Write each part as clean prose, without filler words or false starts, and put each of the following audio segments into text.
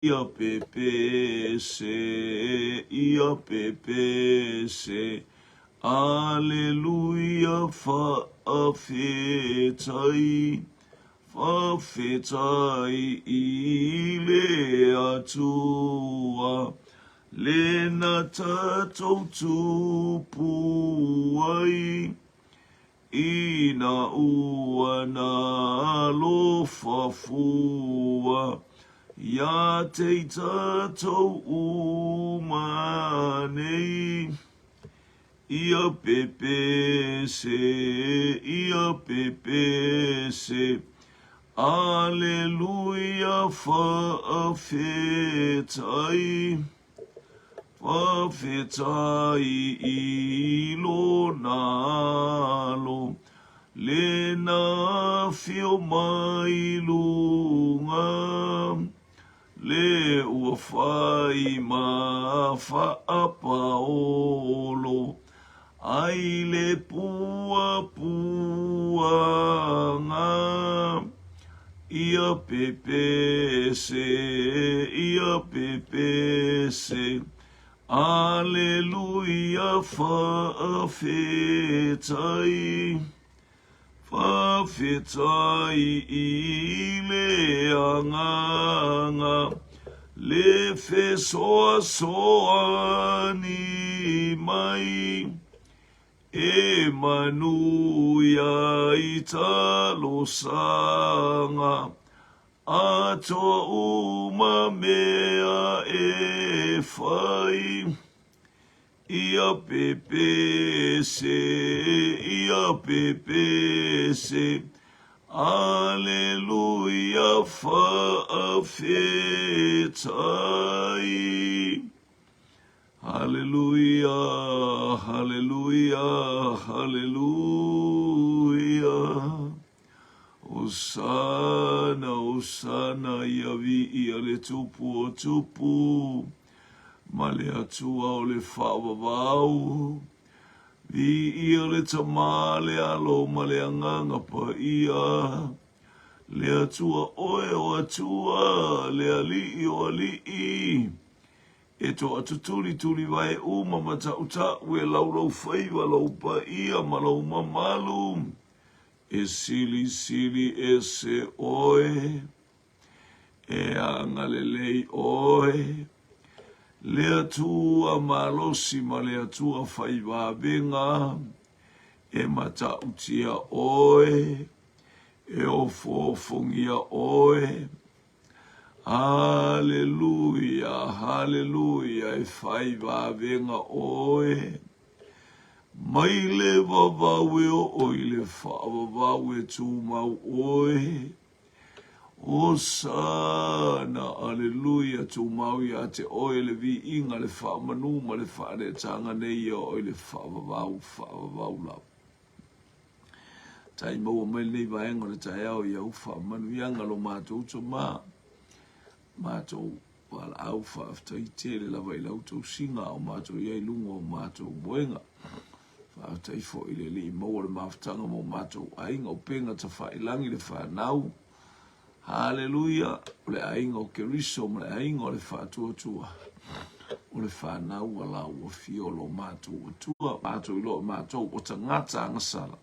Ia pepese, ia pepese, Aleluia faafetai, faafetai i le Atua, le na tatou tupu ai. Ina ua nalofa fua ia te i tatou uma nei. Ia pepese, ia pepese, Aleluia faafetai. Faafetai i lona alo, le na afio mai luga, le ua fai ma faapaolo, ai le puapuaga. Ia pepese, ia pepese, Aleluia faafetai, faafetai i le Agaga, le fesoasoani mai. E manuia i talosaga atoa uma mea e fai. Ia pepese, ia pepese, Aleluia faafetai. Haleluia, haleluia, haleluia. Hosana, hosana, ia viia le Tupu o Tupu, ma le Atua o le faavavau. Viia le Tama, le Alo ma le Agaga Paia, le Atua oe o Atua, le Alii o Alii. E toatutuli tulivae uma ma tautau e laulau faiva lou paia ma lou mamalu. E silisili ese oe, e agalelei oe, le Atua malosi ma le Atua fai vavega, e matautia oe, e ofoofongia oe, Haleluia, haleluia, e fai vavega oe. Mai le vavau e oo i le faavavau e tumau oe. Hosana, aleluia, tumau ia te oe le viiga, le faamanu ma le faaneetaga nei e oo i le faavavau, faavavau lava. Tai maua mai lenei vaega o le taeao i au faamanuiaga lo matou tama, matou valaau faafetai tele lava i lau tausiga a o matou i ai luga o matou moega. Faafetai foi i le Alii maua le mafutaga mo matou aiga o Pega Tafailangi le fanau. Haleluia! O le aiga o Keriso ma le aiga o le Faatuatua, o le fanau a la ua fio lo matou Atua, matou iloa o matou o tagata agasala,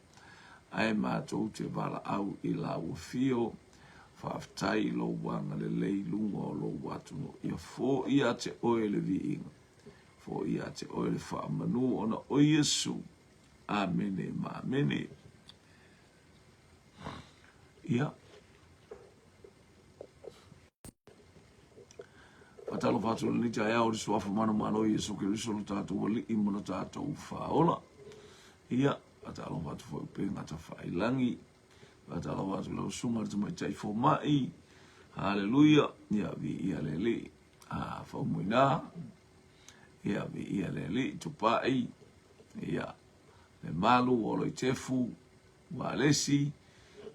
ae matou te valaau i la ua fio. Faafetai i lou agalelei i luga o lou atunuu. Ia fo'i ia te oe le viiga, fo'i ia te oe le faamanu ona o Iesu. Amene ma amene. Ia. Faatalofa atu i lenei taeao i le suafa manumalo o Iesu Keriso lo tatou Alii ma lo tatou Faaola. Ia, faatalofa atu foi i upega tafailangi. Faatalofa atu i lau susuga i le tamaitai fomai. Haleluia. Ia, viia le Alii. Ah, faumuina. Ia, viia le Alii. Tupai. Ia, le malu o Loitefu. Valesi,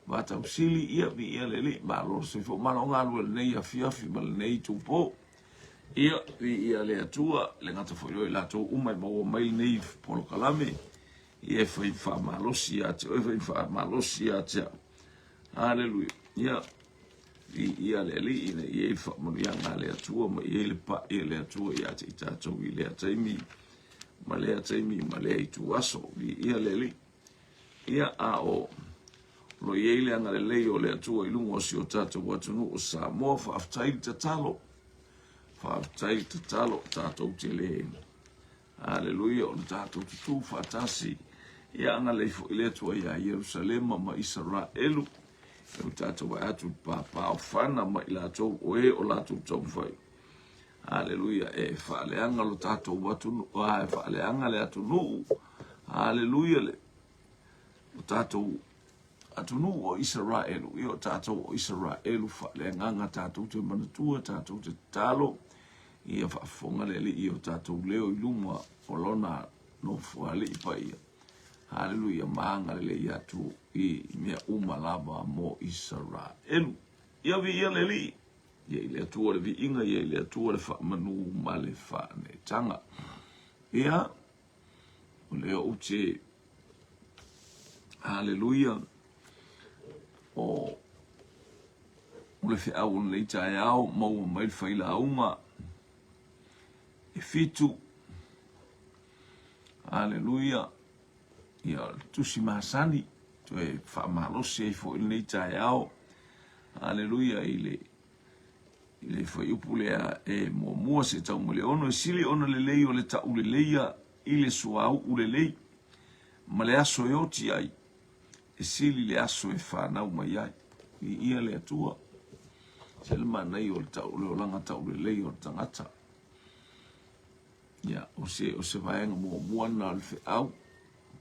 Vatausili, ia viia le Alii, malo le soifua, malo galue lenei afiafi ma lenei itupo. Ia viia le Atua, le gata foi o i latou uma e maua mai lenei polokalame, ia e fai faamalosi ia te oe, fai faamalosi ia te au. Haleluia. Ia. Viia le Alii ina i ai le faamanuiaga a le Atua ma i ai le pa'i a le Atua ia te i tatou i lea taimi ma lea taimi ma lea ituaso. Viia le Alii. Ia, a o lo i ai le agalelei o le Atua i luga o si o tatou atunuu o Samoa, faafetai le tatalo. Faafetai le tatalo, tatou te le Aleluia, o le tatou tutū faatasi. Ia agalelei foi le Atua iā Ierusalema ma Isaraelu. E o tatou vaai atu i le pāpāofana ma i latou o e o latou taumafai. Aleluia, e faaleaga lo tatou atunuu, a e faaleaga le atunuu. Aleluia, le o tatou atunuu o Isaraelu, ia o tatou o Isaraelu faaleagaga tatou te manatua, tatou te tatalo, ia faafofoga le Alii i o tatou leo i luma o lona nofoalii paia. Haleluia, ma agalelei atu i mea uma lava mo Isaraelu. Ia viia le Alii, ia i le Atua le viiga, ia i le Atua le faamanu ma le faaneetaga. Ia, o lea ou te Haleluia. O le feau o lenei taeao, maua mai le failauga e fitu. Haleluia. Ia, o le tusi masani, toe faamalosi ai foi lenei taeao. Haleluia i le i le fuaiupu lea e muamua se tau mai le ono, e sili ona lelei o le tauleleia i le suauu lelei ma le aso e oti ai, e sili le aso e fanau mai ai. Viia le Atua. Se le manaia o le tau, le olaga taulelei o le tagata. Ia, o se, o se vaega muamua lena o le feau,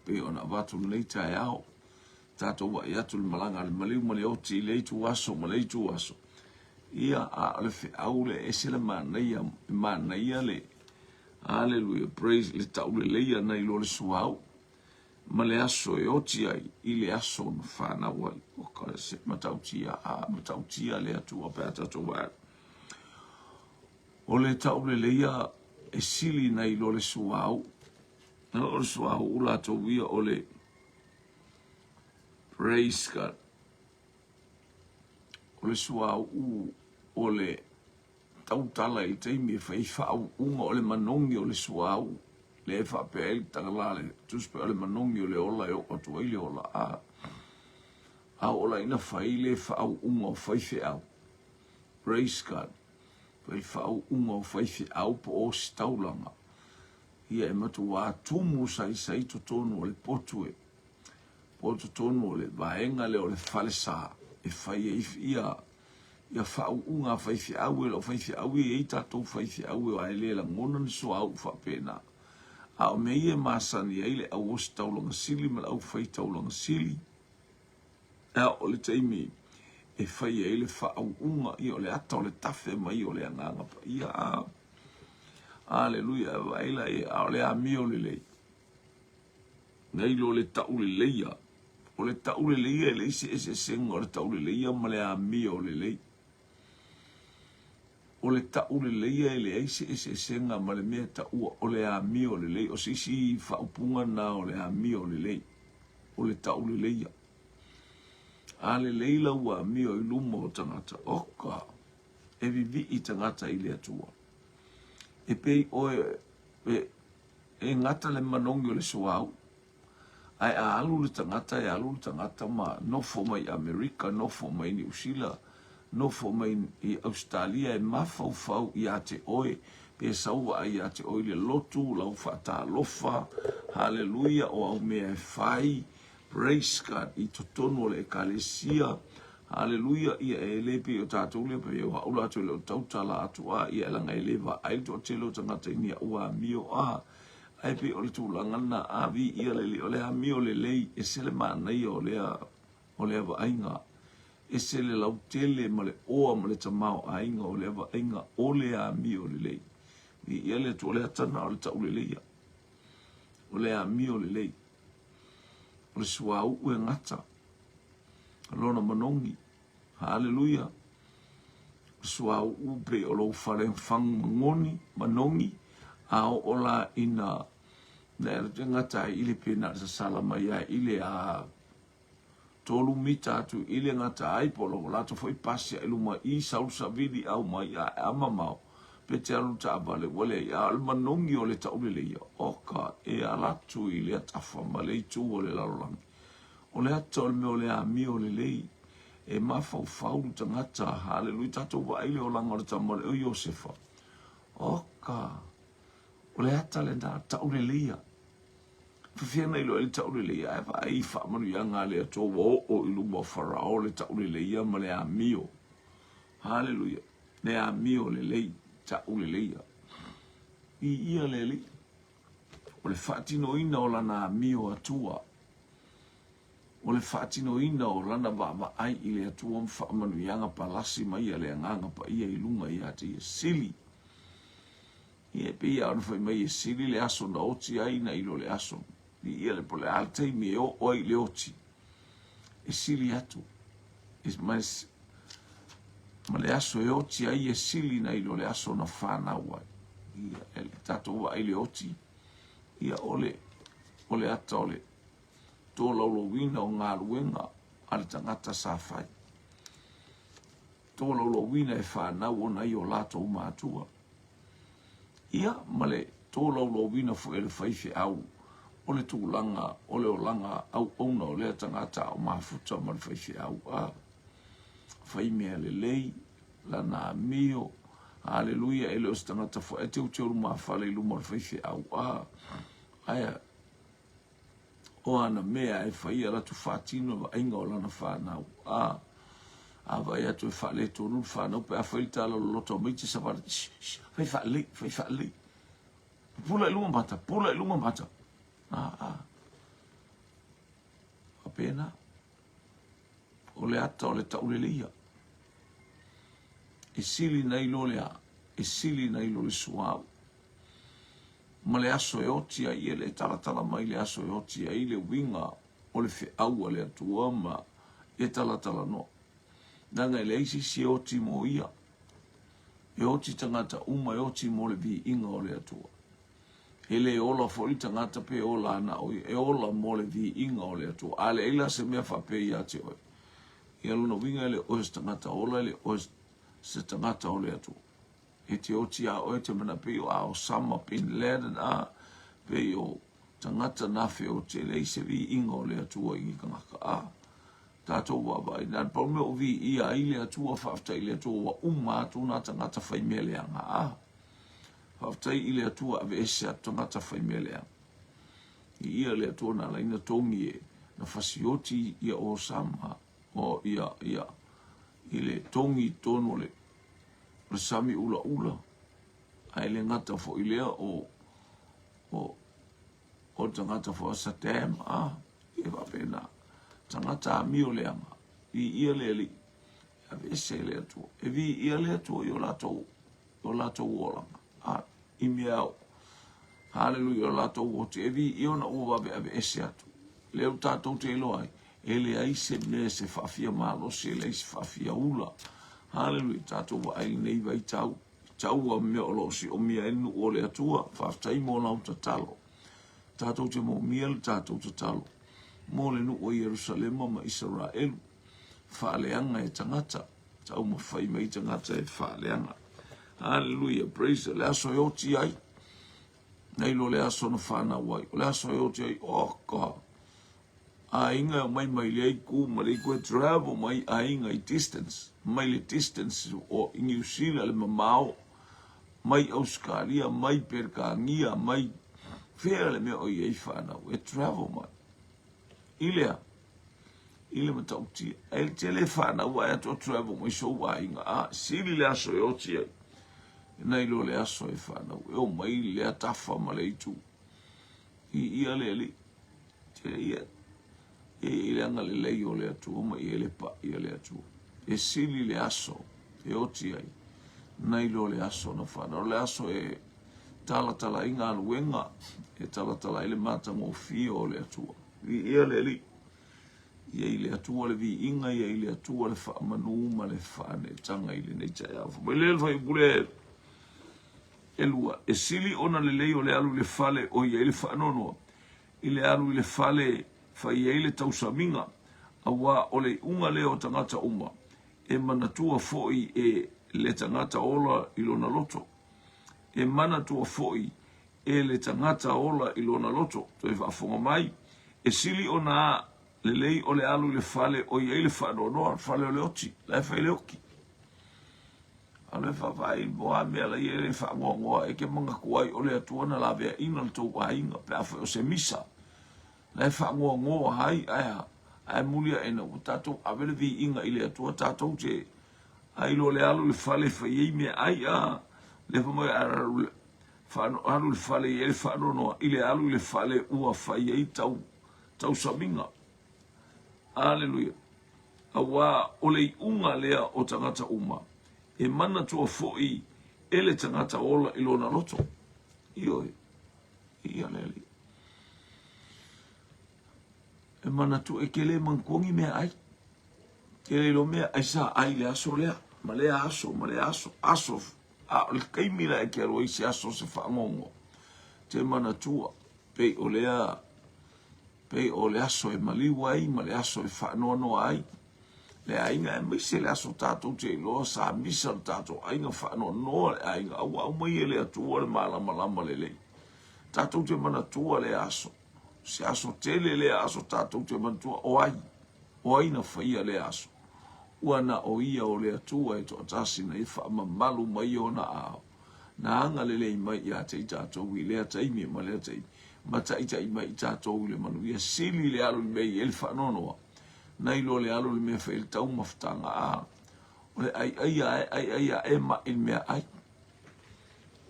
pei ona avatu lenei taeao. Tatou vaai atu i le malaga a le maliu ma le oti i lea ituaso ma lea ituaso. Ia, a o le feau lea, e ese le manaia, e manaia le, Aleluia, praise, le tauleleia nai lo le suauu ma le aso e oti ai i le aso na fanau ai. O ka se matautia, a matautia le Atua pe a tatou vaai. O le tauleleia e sili nai lo le suauu. O le suauu latou ia o le Praise God. O le suauu o le tautala i le taimi e fai ai faauuga o le manogi o le suauu lea e faapea ai le tala a le Tusi Paia o le manogi o le ola e oo atu ai le ola a a oo la ina fai le faauuga o faifeau. Praise God. Fai faauuga o faifeau po o ositaulaga. Ia e matuā tumu saisai totonu o le potu e po totonu o le vaega lea o le falesa e fai ai ia ia faauuga a faifeau e lou faifeau e i ai tatou faifeau e ae le lagona ni suauu faapena. A o mea ia e masani ai le au ositaulaga sili ma le au faitaulaga sili, a o le taimi e fai ai le faauuga, ia o le ata o le tafe mai o le Agaga Paia. A, aleluia, e vaai la ia, a o le amio lelei. Nai lo le tauleleia. O le tauleleia e leai se eseesega o le tauleleia ma le amio lelei. O le tauleleia e leai se eseesega ma le mea e taua o le amio lelei. O se isi faaupuga lena o le amio lelei, o le tauleleia. A lelei lau amio i luma o tagata, oka, e vivii tagata i le Atua. E pei oe e, e gata le manogi o le suauu, ae a alu le tagata, e alu le tagata ma nofo mai i Amerika, nofo mai i Niu Sila, nofo mai i Ausetalia, e mafaufau ia te oe, pe sau vaai ia te oe i le lotu, lau faatalofa, haleluia, o au mea e fai, praise God, i totonu o le Ekalesia, haleluia, ia e le pei o tatou lea, pei o au latou e le o tautala atu a, ia leaga e le vaai le toatele o tagata i ni au amio a, Ae pei o le tulaga lena, a viia le Alii, o le amio lelei, ese le manaia o lea, o lea vaaiga, ese le lautele ma le oa ma le tamaoaiga o lea vaaiga o le amio lelei. Viia le Atua, o le ata lena o le tauleleia, o le amio lelei, o le suauu e gata lona manogi. Haleluia! Suauu pei o lou fale fagu magoni, manogi, a oo la ina na e gata ai i le pe na o le sasala mai ai i le a. 3 mita atu i le gata ai po o lo latou foi pasi i luma i sau le savili au mai a a mamao pe te alu taavale ua leai a o le manogi o le tauleleia oka e ala atu i lea tafa ma le itu o le lalolagi o le ata o le mea o le amio lelei e mafaufau le tagata haleluia tatou vaai le olaga o le tama o Iosefa oka o le ata lena tauleleia Faafefea na iloa ai le tauleleia ae vaai i faamanuiaga a le Atua ua oo i luma o Farao le tauleleia ma le amio. Haleluia. Le amio lelei, tauleleia. Viia le Alii. O le faatinoina o lana amio Atua. O le faatinoina o lana vaavaai i le Atua ma faamanuiaga palasi mai a le Agaga Paia i luga ia te ia. Sili. Ia, e pei lava ona fai mai e sili le aso na oti ai na i lo le aso. Viia le po le a le taimi e oo ai i le oti. E sili atu. E, ma, ma le aso e oti ai e sili na i lo le aso na whanau ai. Ia, e le tatou vaai le oti. Ia, o le, o le ata o le tolaulauina o galuega a le tagata sa fai. Tolaulauina e whanau ona i o latou matua. Ia, ma le tolaulauina foi e le faifeau o le tulaga o le olaga auauna o lea tagata a o mafuta ma le faifeau. A fai mea lelei, lana amio, haleluia, e le o se tagata foi e teuteu lumafale i luma o le faifeau. A, ae o ana mea e fai ia latou faatino le vaaiga o lana fanau. A, a vaai atu e faaletonu le fanau pe a fai le tala loloto mai te savali, shh, shh, fai faalelei, fai faalelei. Pula i luga mata, pula i luga mata. A, a. Faapena. O le ata o le tauleleia. E sili nai lo le a, e sili nai lo le suauu. Ma le aso e oti ai, e le talatala mai le aso e oti ai le uiga o le feau a le Atua ma e talatalanoa. Leaga e leai se isi e oti mo ia. E oti tagata uma e oti mo le viiga o le Atua. E le ola foi le tagata pe ola ana o ia, e ola mo le viiga o le Atua. A leai la se mea faapea ia te oe. Ia lona uiga e le oe se tagata ola, e le oe se tagata o le Atua. E te oti a oe te mana pei o a Osama Bin Laden a pei o tagata na feote leai se viiga o le Atua i tagata a tatou vaavaai na le pau mea o viia ai le Atua faafetai i le Atua ua uma atu na tagata fai mea leaga a faafetai i le Atua aveese atu tagata fai mea leaga viia le Atua na ala ai na togi e na fasioti ia Osama o ia ia i le togi i totonu o le o le sami ulaula, ae le gata foi lea o, o, o tagata foi o Saddam, a, e faapena, tagata amio leaga, viia le Alii, e aveese e le Atua, e viia le Atua i o latou, o latou olaga, a, i mea o, haleluia, o latou oti, e viia ona ua vave aveese atu. Lea ua tatou te iloa ai, e leai se mea se faafia malosi, e leai se faafia ula. Haleluia, tatou vaai i lenei vaitau, i taua mea o lo o siomia ai le nuu o le Atua. Faafetai mo lau tatalo. Tatou te moomia le tatou tatalo mo le nuu o Ierusalema ma Isaraelu. Faaleaga e tagata, taumafai mai tagata e faaleaga. Haleluia, praise the, le aso e oti ai, Nei lo le aso na whanau ai. O le aso e oti ai, oh God. Aiga e omai mai lea itu ma le itu e travel mai aiga i distance, mai le distance o i New Zealand le mamao, mai Australia, mai Peretania, mai fea le mea o i ai whanau, e travel mai. I lea, i le matautia. E tele whanau ai atu o travel mai sou aiga, a sili le aso e oti ai. Nai lo le aso e whanau, e o mai lea tafa ma le itu. I ia le alii, te ia, e i le agalelei o le Atua ma i e le paʻi a le Atua. E sili le aso e oti ai, nai lo le aso na whanau. O le aso e talatala ai galuega, e talatala ai le matagofie o le Atua. I ia le alii, ia i le Atua le viiga, ia i le Atua le faamanu ma le faaneetaga i lenei taeao. Fai mai le faipule e lua, e sili ona lelei o le alu i le fale o i ai le faanoanoa, i le alu i le fale fai ai le tausamiga. Auā o le iuga lea o tagata uma, e manatua foi e le tagata ola i lona loto. E manatua foi e le tagata ola i lona loto. Toe faafofoga mai, e sili ona lelei o le alu i le fale o i ai le faanoanoa, le fale o le oti, la e fai le oki. Alu e vaavaai mo a mea la i ai le faanoanoa e te manatua ai o le Atua na laveaina le tou aiga pe afai o se misa. La e faanoanoa ai, ae a? Ae muli aʻe ua tatou ave le viiga i le Atua tatou te ai loa le alu i le fale e fai ai meaai a lea fai mai alu i le fale i ai le faanoanoa i le alu i le fale ua fai ai tau tausamiga. Aleluia. Auā o le iuga lea o tagata uma, e manatua foi e le tagata ola i lona loto. Ioe, ia le Alii. E manatua, e te le manatua ni meaai. Te le iloa meaai sa ai i le aso lea, ma lea aso, ma lea aso, aso, a o le taimi la e te alu ai se aso se faanoanoa. Te manatua, pei o lea pei o le aso e maliu ai ma le aso e faanoanoa ai le aiga, aemaise le aso tatou te iloa sa misa le tatou aiga, faanoanoa le aiga, a ua aumai e le Atua le malamalama lelei. Tatou te manatua lea aso, se aso tele lea aso tatou te manatua o ai, o ai na faia lea aso. Ua na o ia o le Atua e toatasi na ia faamamalu mai ona aao. Na agalelei mai ia te i tatou i lea taimi ma lea taimi, ma taitai mai i tatou i le manuia. Sili le alu i le mea i ai le faanoanoa, nai lo le alu i le mea e fai ai le taumafataga. A o le aiai a e aiai a e mai i le meaai.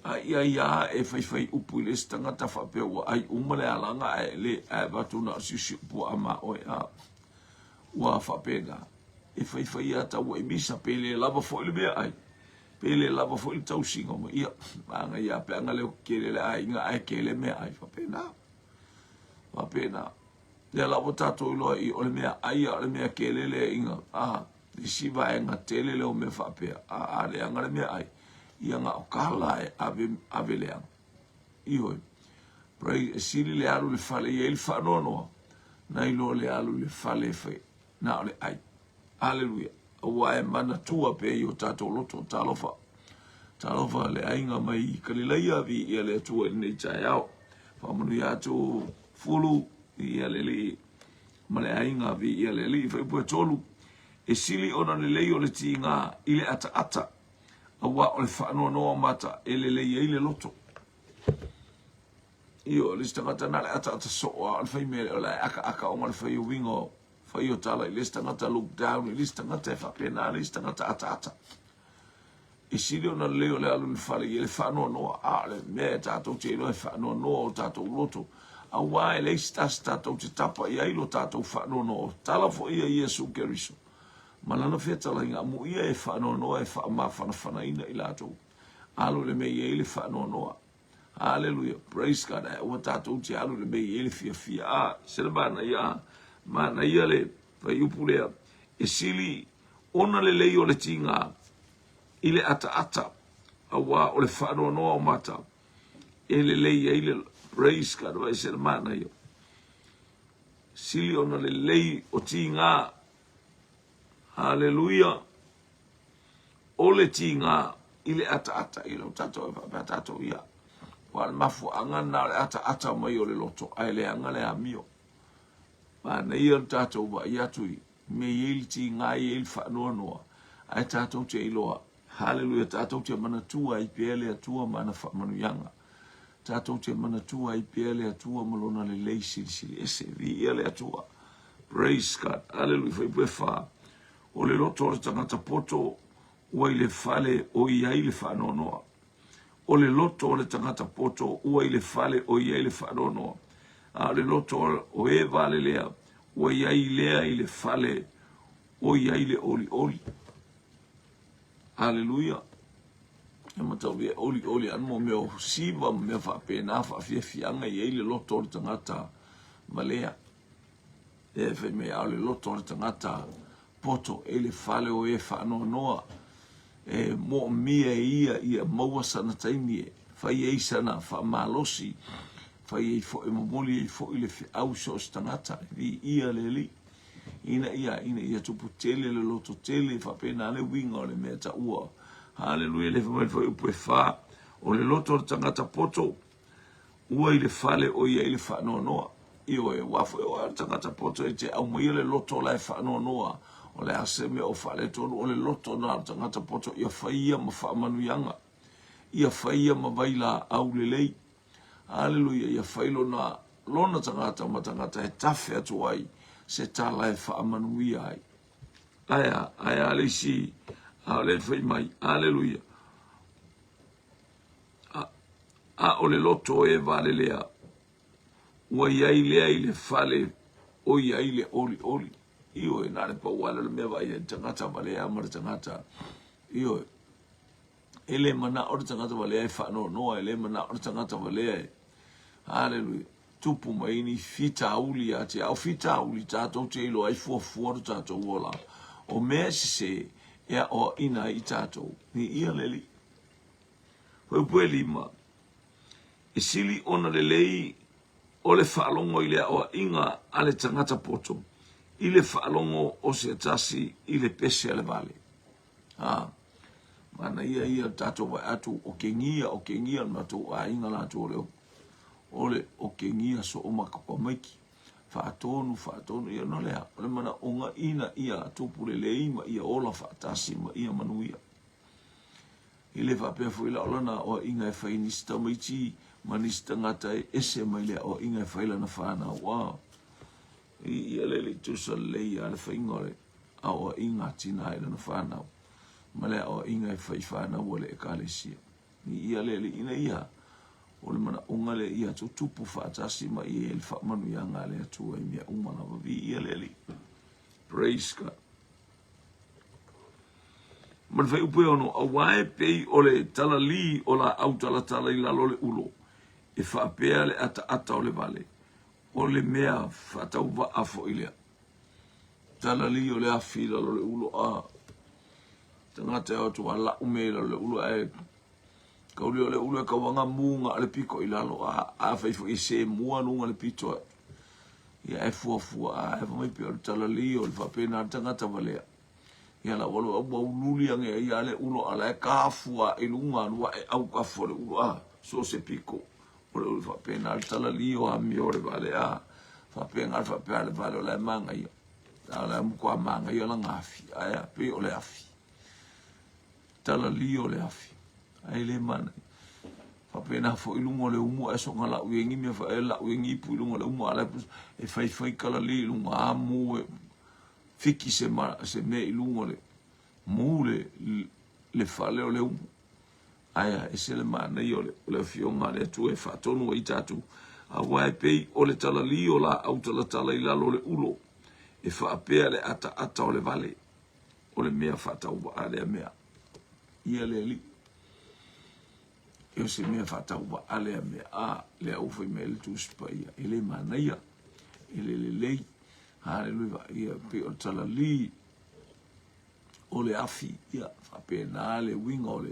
Aiai a e faifai upu i le isi tagata faapea ua ai uma le alaga ae le ae avatu na o se isi upu a ma oe. A ua faapena e faifai a taua i misa pe le lava foi le meaai. Pe le lava foi le tausiga o ia, manaia lava pe ana leo kele le aiga ae kele meaai. Faapena. Faapena. Lea la ua tatou iloa i o le meaai a o le mea kele lea ina a isi vaega tele lea o mea faapea a a leaga le meaai ia na o tala e ave ave leaga. Ioe. Praise, e sili le alu i le fale i ai le faanoanoa nai lo le alu i le fale e fai na o le ai. Aleluia. Aua e manatua pea i o tatou loto. Talofa. Talofa le aiga mai i Kalilaia, viia le Atua i lenei taeao. Faamanuia atu Fulu, viia le Alii ma le aiga, viia le Alii. Fuaiupu e 3, e sili ona lelei o le tiga i le ataata, aua o le faanoanoa mata e lelei ai le loto. Ioe, o le isi tagata na o le ataata soo lava o le fai mea o la e akaaka ona o le fai o uiga o fai o tala i le isi tagata look down i le isi tagata e faapena le isi tagata ataata. E sili ona lelei o le alu i le fale i le faanoanoa, a o le mea e tatou te iloa e faanoanoa o tatou loto, auā e leai se tasi tatou te tapa i ai lo tatou faanoanoa. O tala foi ia Iesu Keriso ma lana fetalaiga, amuia e faanoanoa e faamafanafanaina i latou. Alu i le mea i ai le faanoanoa. Hallelujah, praise God. Ae aua tatou te alu i le mea i ai le fiafia. A, se le manaia, a, manaia le fuaiupu lea. E sili ona lelei o le tiga i le ataata, auā o le faanoanoa o mata e lelei ai le, praise God, vaai se le manaia. Sili ona lelei o tiga, hallelujah, o le tiga i le ataata i lau tatou e faapea tatou ia aua o le mafuaaga lena o le ataata mai o le loto ae leaga le amio. Manaia le tatou vaai atu i mea i ai le tiga i ai le faanoanoa ae tatou te iloa haleluia tatou te manatua ai pea le Atua ma ana faamanuiaga. Tatou te manatua ai pea le Atua ma lona lelei silisili ese. Viia le Atua. Praise God. Haleluia. Fuaiupu e 4. O le loto o le tagata poto ua i le fale o i ai le faanoanoa. O le loto o le tagata poto ua i le fale o i ai le faanoanoa. A o le loto o e valelea ua i ai lea i le fale o i ai le olioli. Aleluia. E mataulia e olioli ana mo mea o siva ma mea faapena faafiafiaga i ai le loto o le tagata valea. E fai mai a o le loto o le tagata poto e le fale o e faanoanoa e moomia e ia ia maua sana taimi e fai ai sana faamalosi, fai ai foi, momoli ai foi le feau i so o se tagata, e viia le Alii. Ina ia, ina ia tupu tele le loto tele, e faapena le uiga o le mea taua. Haleluia, le fai mai le fuaiupu e fa, o le loto o le tagata poto, ua i le fale o i ai le faanoanoa. Ioe, aua foi o le tagata poto e te aumaia le loto la e faanoanoa, o le a se mea o faaletonu, o le loto na o le tagata poto ia fai ia ma faamanuiaga, ia fai ia ma vailaau lelei. Aleluia, ia fai lona, lona tagata ma tagata e tafe atu ai se tala e faamanuia ai. Ae a, ae a le isi, a o le fai mai, aleluia. A, a o le loto e valelea, ua i ai lea i le fale o i ai le olioli. Ioe, na le pau lava lea o le mea vaai ai le tagata valea ma le tagata. Ioe. E le manao le tagata valea e faanoanoa, e le manao le tagata valea e, haleluia, tupu mai ni fitauli ia te au fitauli tatou te iloa ai fuafua lo tatou ola. O mea sese e aoaina ai i tatou. Ni ia le Alii. Fuaiupu e lima, e sili ona lelei o le faalogo i le aoaiga a le tagata poto i le faalogo o se tasi i le pese a le vale. A, manaia ia le tatou vaai atu o kegia, o kegia le matou aiga latou o le o le o kegia soo ma kapamaiki. Faatonu, faatonu, ia no lea, o le manaoga ina ia tupu lelei ma ia ola faatasi ma ia manuia. E le faapea foi la o lana aoaiga e fai nisi tamaiti ma nisi tagata e ese mai le aoaiga e fai lana fanau. A, i ia le le tusa lelei a le faiga o le aoaiga a tina i lana fanau ma le aoaiga e fai fanau a le Ekalesia. I ia le Alii ina ia o le manaoga lea ia tutupu faatasi ma ia i le faamanuiaga a le Atua i mea uma lava. Viia le Alii. Praise God. Ma le fuaiupu e ono, auā e pei o le talalī o laau talatala i lalo o le ulo, e faapea le ataata o le vale, o le mea faatauvaa foi lea. Talalī o le afi i lalo o le ulo, a tagata e o atu a lau mea i lalo o le ulo, ae kauli o le ulo e kauaga mu ga o le pito i lalo, a afai foi e se mua luga le pito atu, ia e fuafua, a e mai pei o le talalī o le faapena le tagata valea. Ia la ua ua ululi ange ai a le ulo a la e kafua i luga lua e au kafu o le ulo a so se piko o le ulo faapena le talalī o amio o le vale a faapena le faapea le vale o la e manaia. A o la e matua manaia lana afi ae a pei o le afi. Talalī o le afi ae le manaia. Faapena foi luga o le umu ae soga lau i ai ni mea fa e lau i ai ni ipu i luga o le umu a la e faifai talalī i luga a mu e fiki se, ma, se mea i luga o le mu le, le fale o le umu. Ae a ese le manaia o le, o le afioga a le Atua e faatonu ai tatou. Aua e pei o le talalī o laau talatala i lalo o le ulo, e faapea le ataata o le vale, o le mea faatauvaa lea mea. Ia le Alii. E o se mea faatauvaa lea mea. A, lea ua fai mai ai le Tusi Paia. E le manaia, e le lelei. Haleluia. Ia, pei o le talalī o le afi, ia, faapena le uiga o le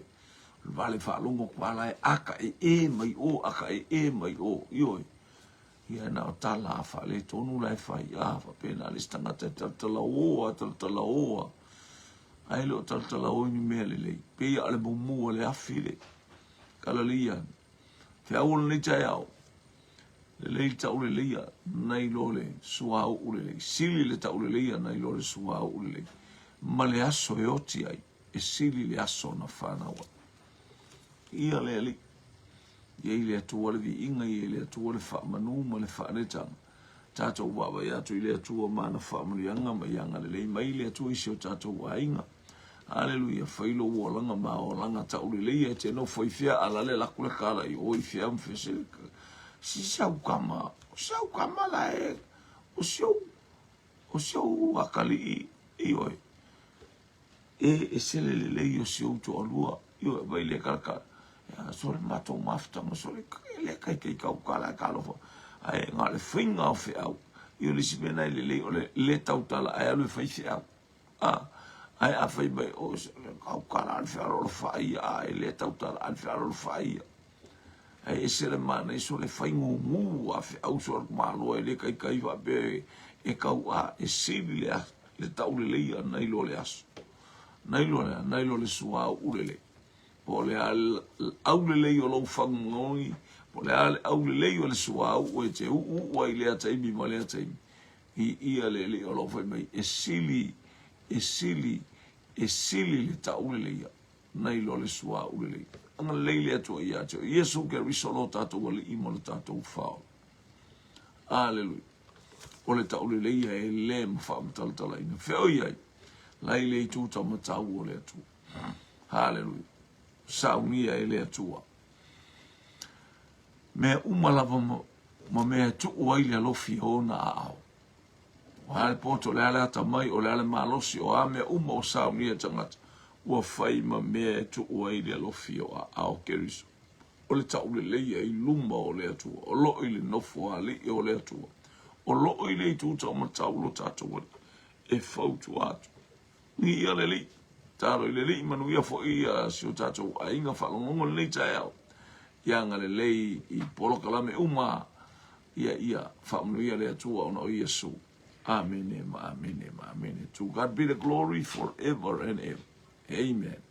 vale faalogo atu lava la e aka e e mai o, aka e e mai o, ioe. Ia, na o tala a faaletonu la e fai, a, faapena le isi tagata e talatalaoa, talatalaoa, ae le o talatalaoa i ni mea lelei. Pei a o le mumu o le afi le kalalia. Feau o lenei taeao, Lelei le tauleleia nai lo le suauu lelei. Sili le tauleleia nai lo le suauu lelei. Ma le aso e oti ai, e sili le aso na fanau ai. Ia le Alii, ia i le Atua le viiga, ia i le Atua le faamanu ma le faaletaga. Tatou vaavaai atu i le Atua ma ana faamanuiaga ma ia agalelei mai le Atua i si o tatou aiga. Aleluia, fai lou olaga ma olaga tauleleia e te nofo i fea a lale laku le kala i o i fea ma fea se si sau kama, sau kama la e o si ou o si ou akalii ioe e e sele lelei o si ou toalua ioe vai le kala kala sole matou mafutaga sole e le kaikai kau kala e kalofa ae na o le faiga o feau io le isi mea na e lelei o le le tautala ae alu e fai feau A, ae a fai mai, o, kau kala a le fealolofa ia, a e le tautala a le fealolofa ia. Ae ese le manaia sole fai gugu a feau so le malo e le kaikai faapea E kauā, e sili le, le tauleleia nai lo le aso. Nai lo le, nai lo le suauu lelei. Po o le a le aulelei o lou fagogoi, po o le a le aulelei o le suauu e te uuuu ai i lea taimi ma lea taimi, viia le Alii o lo o fai mai, e sili, e sili, e sili le tauleleia nai lo le suauu lelei. Agalelei le Atua ia te oe. Iesu Keriso lo tatou Alii ma lo tatou Faaola. Aleluia. O le tauleleia e le ma faamatalatalaina. Fea o i ai? La i le itu taumatau o le Atua. Haleluia. Saunia e le Atua. Mea uma lava ma, ma mea e tuu ai le alofi e ona aao. O a le poto, o le a le atamai, o le a le malosi, o a mea uma o saunia e tagata, ua fai ma mea e tuu ai le alofi o aao Keriso. O le tauleleia i luma o le Atua, o loo i le nofo alii o le Atua, o loo i le itu taumatau lo tatou Alii, e fautua atu. Viia le Alii. Talo i le Alii, manuia foi ia si o tatou aiga faalogologo i lenei taeao. Ia agalelei i polokalame uma ia ia faamanuia le Atua ona o Iesu. Amene ma amene ma amene. To God be the glory forever and ever. Amen.